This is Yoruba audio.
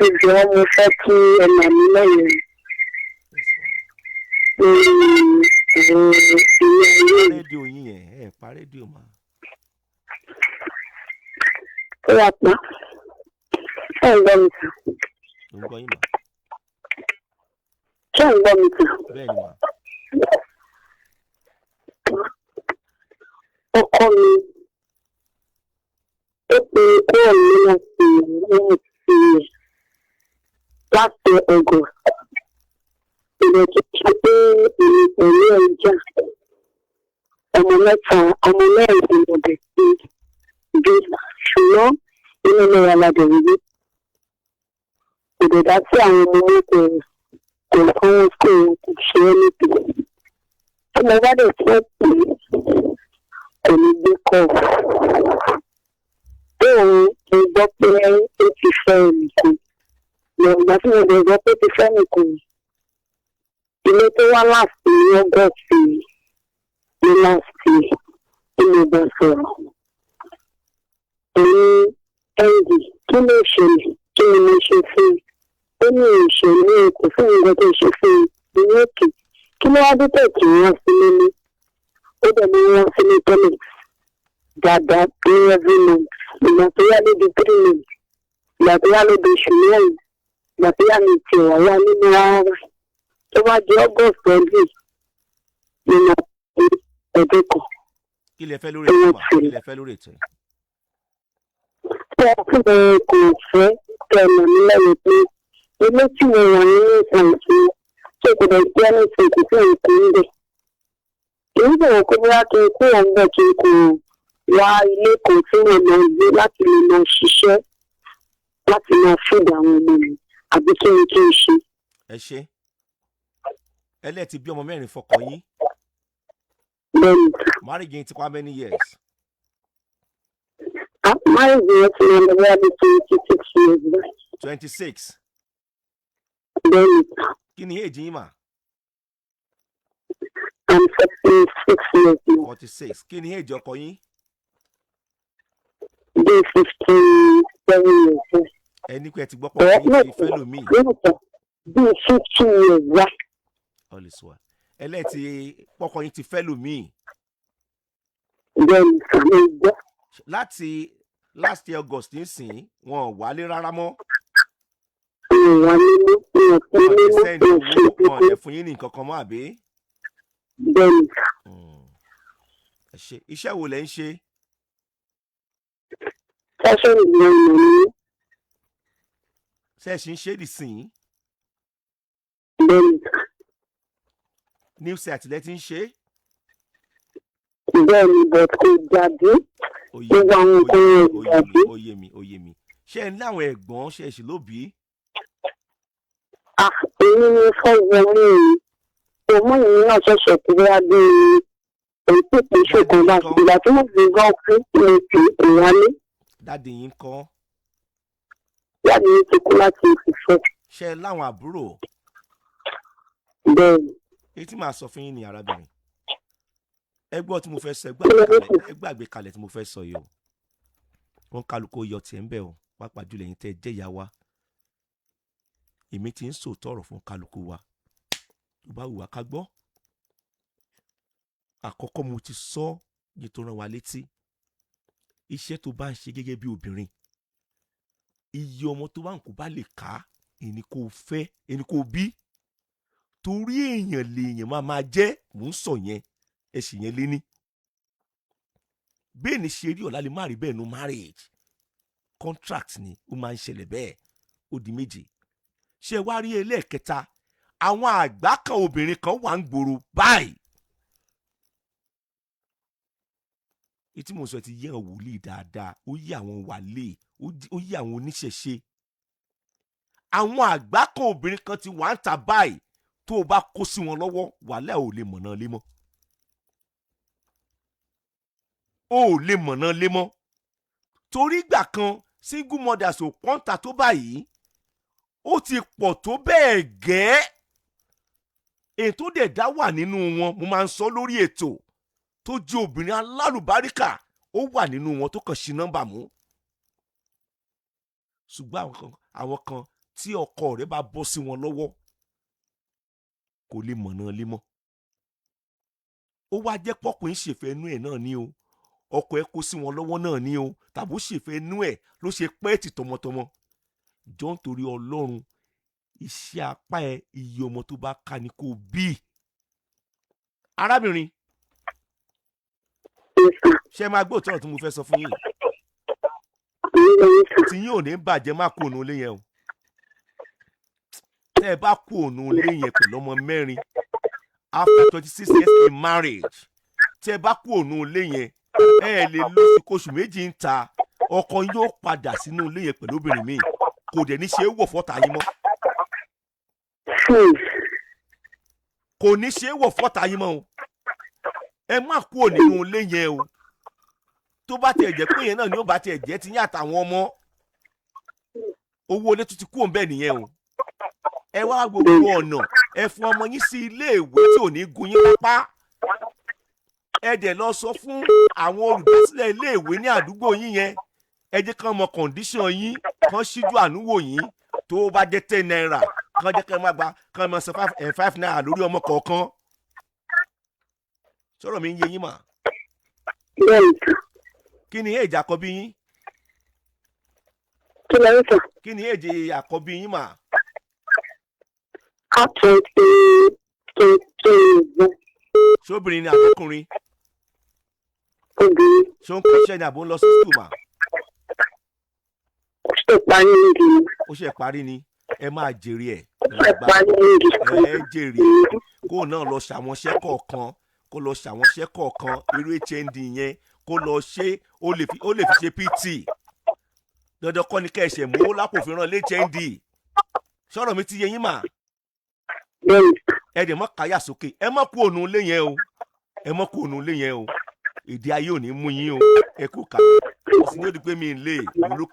Ẹ jọ̀ọ́, mo fẹ́ kí ẹ là mí lọ́yẹ̀ Yes, ma. lórí ọ̀rọ̀ ilé ayé mi. Rédíò yín yẹn, ẹ pa rédíò mà. Ó wà pa. Ṣé ẹ̀ ń gbọ́ mi sà? Mo ń gbọ́ yín mà. Ṣé ẹ̀ ń gbọ́ mi sà? Bẹ́ẹ̀ ni mà. Ọkọ mi ó pe kúrò ní láti láti August. Ìbẹ̀ tó ṣe pé èmi pẹ̀lú ẹ̀ ń jà. Ọmọ mẹ́ta, ọmọ mẹ́rin ni mo bẹ̀ sí bí, ṣùgbọ́n inú mi wà ládùn wíwí. Kò dẹ̀ dá sí àwọn ọmọ mi, kò sanwó school, kò ṣe anything. Tí mo bá dẹ̀ fẹ́ pè é, kò ní gbé call. Bẹ́ẹ̀ ni mo gbọ́ pé ó ti fẹ́ ẹnìkan. Ìgbà tí mo dẹ̀ gbọ́ pé ó ti fẹ́ ẹnìkan, ilé tó wá last ní August ní last year tí mo bá sọ̀rọ̀. Èmi ND, kí ló ṣẹlẹ̀? Kí ni mo ṣe fún un? Ó ní ìṣẹ̀lẹ̀ kò fún nǹkan tó ṣe fún un ní òkè. Kí ló wá dé tẹ̀ kí wọ́n sílé ní? Ó dẹ̀ ní wọ́n sílé tẹ́lẹ̀ dáadáa ní every month. Ìgbà tó yá ló di 3 months. Ìgbà tó yá ló di oṣù 4. Ìgbà tó yá mi ti wà wá nínú rárá. Tó bá di August ọdún yìí ni mo ní ọdún kan. Kí lẹ fẹ́ lórí ètò mà? Kí lẹ fẹ́ lórí ètò? Tí a tún bẹ kò fẹ́ kẹ́ ẹ mọ̀ mí lẹ́yìn pé ilé tí mo wà nínú ìtàn ìṣúná tó kò dẹ̀ jẹ́ ní ìsìn kò sí nǹkan ń bẹ̀. Èyí bẹ̀rẹ̀ pé bóyá kí n kúrò ń bẹ̀, kí n kò wá ilé kan tí mo lọ gbé láti lè lọ ṣiṣẹ́ láti máa fìdí àwọn ọmọ mi, àbí kí ni kí n ṣe? Ẹ ṣe. Ẹ lẹ́ẹ̀ ti bí ọmọ mẹ́rin fọkọ yín. Bẹ́ẹ̀ni. Marriage yín ti pa many years? Marriage yẹn ti máa lọ bóyá bí 26 years báyìí. 26? Bẹ́ẹ̀ni. Kí ni age yín mà? I'm 46 years now. 46. Kí ni age ọkọ yín? Bí 57 years. Ẹ ní pé ẹ ti gbọ́ pọ̀ Ẹ yín ti fẹ́ lòmíì. Lóòótọ́, bí 50 years wá. All is well. Ẹ lẹ́ẹ̀ ti pọ́kọ yín ti fẹ́ lòmíì. Bẹ́ẹ̀ni sà, mo gbọ́. Láti last year August nísìn, wọn ò wálé rárá mọ́? Mi ò wá nínú, mi ò fún Wọn ti nínú, send mi ò owó ṣe wọn pípé. ò fún yín ní nǹkan kan mọ́, àbí? Bẹ́ẹ̀ni sà. Ẹ ṣe. Iṣẹ́ wo lẹ ń ṣe? Fashion designer ni mí. Ṣé ẹ ṣì ń ṣe é dìsìn? Bẹ́ẹ̀ni sà. New set lẹ ti ń ṣe é? Bẹ́ẹ̀ni, but kò dàbí Ó yé gbogbo àwọn mi, nǹkan yẹn ó ò yé dàbí. mi, ó yé mi, ó yé mi. Ṣé ẹ ní àwọn ẹ̀gbọ́n? Ṣe ẹ ṣì lóbìí? Ah, èmi ni fọ́ọ̀gbọ́n mi ò ọmọ mi náà ṣẹ̀ṣẹ̀ kú bóyá bí èyí tó pè ṣèkan bá ìgbà tí mo fi gan kú, mo pè é wálé. Daddy yín kọ́? Yàrá mi ti kú láti ìfẹ́. Ṣé ẹ láwọn àbúrò? Bẹ́ẹ̀ni. Èyí tí màá sọ fún yín ni, arábìnrin, ẹ gbọ́ tí mo fẹ́ sọ, ẹ gbọ́ àgbékalẹ̀ tí mo fẹ́ sọ yìí o. Wọ́n kálukú yọ tiẹ̀ ń bẹ̀ o, pàápàá jùlọ ẹ̀yin tẹ́ ẹ jẹ́ ìyá wa. Èmi ti ń sòótọ́ ọ̀rọ̀ fún kálukú wa, tó bá wù wá ká gbọ́. Àkọ́kọ́, mo ti sọ yìí tó rán wa létí, iṣẹ́ tó bá ń ṣe gẹ́gẹ́ bí obìnrin, iye ọmọ tó bá ń kó bá lè ká ẹni kò fẹ́, ẹni kò bí, torí èèyàn lèèyàn máa máa jẹ́. Mò ń sọ yẹn, ẹ sì yẹn lé ní bẹ́ẹ̀ ni ṣe rí, ọ̀la lè má rí bẹ́ẹ̀. No marriage contract ni, ó máa ń ṣẹlẹ̀ bẹ́ẹ̀. Ó di méje. Ṣé wá rí ẹlẹ́ẹ̀kẹta, àwọn àgbà kan, obìnrin kan wà ń gbòòrò báyìí. Etí mo sọ ti yé àwọn wòlíì dáadáa, ó yé àwọn wàlíì, ó yé àwọn oníṣẹ̀ṣe. Àwọn àgbà kan, obìnrin kan ti wà ń ta báyìí, tó o bá kó sí wọn lọ́wọ́, wàhálà, ò lè mọ̀nà lé mọ́, o ò lè mọ̀nà lé mọ́, torí ìgbà kan single mothers ò pọ́ńtà tó báyìí, ó ti pọ̀ tó bẹ́ẹ̀ gẹ́. Èyí tó dẹ̀ dá wà nínú wọn, mo máa ń sọ lórí ètò, tó jẹ́ obìnrin alálùbáríkà, ó wà nínú wọn tó kàn sí nọ́mbà mú. Ṣùgbọ́n àwọn kan Tí ọkọ rẹ bá bọ́ sí wọn lọ́wọ́, kò lè mọ̀nà lé mọ́. Ó wá jẹ́ pọ́kùnrin ṣèfẹ́ inú ẹ̀ náà ní o, ọkọ ẹ̀ kó sí wọn lọ́wọ́ náà ní o, tàbó ṣèfẹ́ inú ẹ̀ ló ṣe pẹ́ tì tọmọtọmọ. Jọ ń torí Ọlọ́run, iṣẹ́ apá ẹ, iye ọmọ tó bá ká ni kò bí. Arábìnrin, Yes, sir. ṣé máa gbọ́ òtún ọ̀rọ̀ tí mo fẹ́ sọ fún yín? Mo ń gbọ́ yín, sir. Tí yín ò ní bàjẹ́, má kú òun ilé yẹn o. Tẹ́ ẹ bá kú òun ilé yẹn pẹ̀lú ọmọ 4 after 26 years in marriage, tẹ́ ẹ bá kú òun ilé yẹn, ẹ lè lóṣù kóṣù 2 ń ta, ọkọ yóò padà sínú ilé yẹn pẹ̀lú obìnrin míì, kò dẹ̀ ní ṣe é wọ̀ fọ́ta yín mọ́. Kò ní ṣe é wọ̀ fọ́ta yín mọ́ o. Ẹ má kúrò nínú ilé yẹn o. Tó bá tiẹ̀ jẹ́ pé yẹn náà ni ó bá tiẹ̀ jẹ́ ti yín àtàwọn ọmọ, owó ilé tó ti kúrò ńbẹ̀ nìyẹn o. Ẹ wá gbogbo ọ̀nà, ẹ fún ọmọ yín sí iléèwé tí ò ní gun yín lápá. Ẹ dẹ̀ lọ sọ fún àwọn olùdásílẹ̀ iléèwé ní àdúgbò yín yẹn, ẹ jẹ́ kán mọ condition yín, kán ṣíjú àánú wò yín. Tó bá jẹ́ ₦10, kán jẹ́ kán máa gba, kán máa san ₦5 lórí ọmọ kọ̀ọ̀kan. Sọ̀rọ̀ mi ń yé yín mà? Bẹ́ẹ̀ni, sir. Kí ni age àkọ́bí yín? Kí lẹ ń sọ? Kí ni age àkọ́bí yín mà? Á 22. Ṣóbìnrin ni àbọ́kùnrin? Obìnrin. Ṣó ń kọ́ṣẹ́ ni àbó ń lọ sí school mà? Ó ṣe parí níbi. Ó ṣe parí ni. Ẹ máa jèrè ẹ̀. Ó ṣe parí níbi. Ẹ jèrè ẹ̀. Kó náà lọ ṣàwọn iṣẹ́ kọ̀ọ̀kan, kó lọ ṣàwọn iṣẹ́ kọ̀ọ̀kan, irú HND yẹn, kó lọ ṣe. Ó lè fi ṣe PT. Dandan kọ́ ni kẹ́ ẹ ṣẹ̀ mú lápò fi rán HND. Sọ̀rọ̀ mi ti yé yín mà? Bẹ́ẹ̀ni. Ẹ dẹ̀ mọ́ káyà sókè. Ẹ mọ́ kú ònú ilé yẹn o, ẹ mọ́ kú ònú ilé yẹn o. Èdè ayé ò ní mú yín o. Ẹ kú kà ó sì ní ó di pé mi ń lè olú.